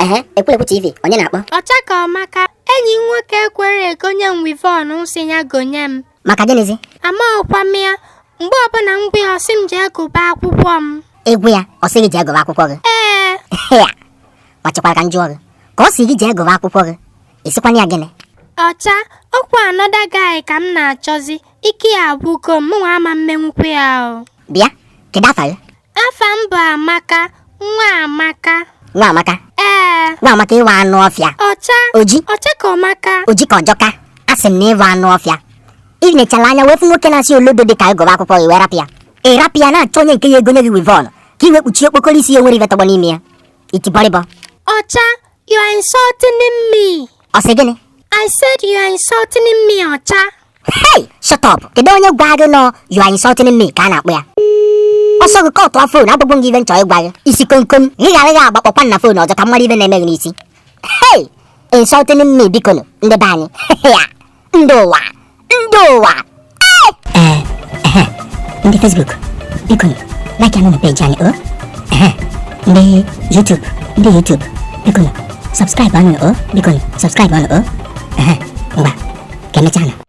Ehe, Ekwulekwu TV, onye na-akpọ? Ọcha ka ọmaka, enyi m nwoke ekwere egonye m weavon m sị ya gonye m. Maka gịnịzi? Amaghịkwa m ya. Mgbe ọbụla m gwa ya, ọ sị m jee gụba akwụkwọ m. Ị gwa ya, ọ sị gị jee gụba akwụkwọ gị? Ee. Ya ma chekwara ka m jụọ gị, ka ọ sị gị jee gụba akwụkwọ gị, ị sịkwana ya gịnị? Ọcha, ọkwa another guy ka m na-achọzi. Ike ya agwụgo m, mụnwa ama mmenwukwu ya o. Bịa, kedu afa gị? Afa m bụ Amaka, nwa Amaka. Nwa Amaka? Ee. Nwa Amaka, ị wụ anụ ọfịa. Ọcha. Oji. Ọcha ka ọmaka. Oji ka ọjọka. Asị m na ị wụ anụ ọfịa. Ị nechala anya wee fụ nwoke na-asị olodo dị ka ị gụba akwụkwọ gị, wee rapụ ya. Ị rapụ ya na-achọ onye nke ya egonye gị weavon ka ị wee kpuchie okpokoro isi ya nwere ife tọgbọ n'ime ya. Itibọrịbọ. Ọcha, you are insulting me. Ọ sị gịnị? I said you are insulting me, Ọcha. Hey, shut up. Kedu onye gwa gị nọ "you are insulting me" ka a na-akpọ ya? Ọsọ gị kọtụọ phone, agwagwo m gị ife m chọrọ ịgwa gị. Isi komkom, gị ghara gị agbakpọkwa na phone ọzọ ka m mara ife na-eme gị n'isi. Hey, insulting me, biko nụ, ndị be anyị. Ya, ndị ụwa, ndị ụwa. Ee, ehe, ndị Facebook, biko nụ, like anụ na page anyị o. Ehe, ndị YouTube, ndị YouTube, biko nụ, subscribe anụ o, biko nụ, subscribe anụ o. Ehe, ngwa, ka emechaa nụ.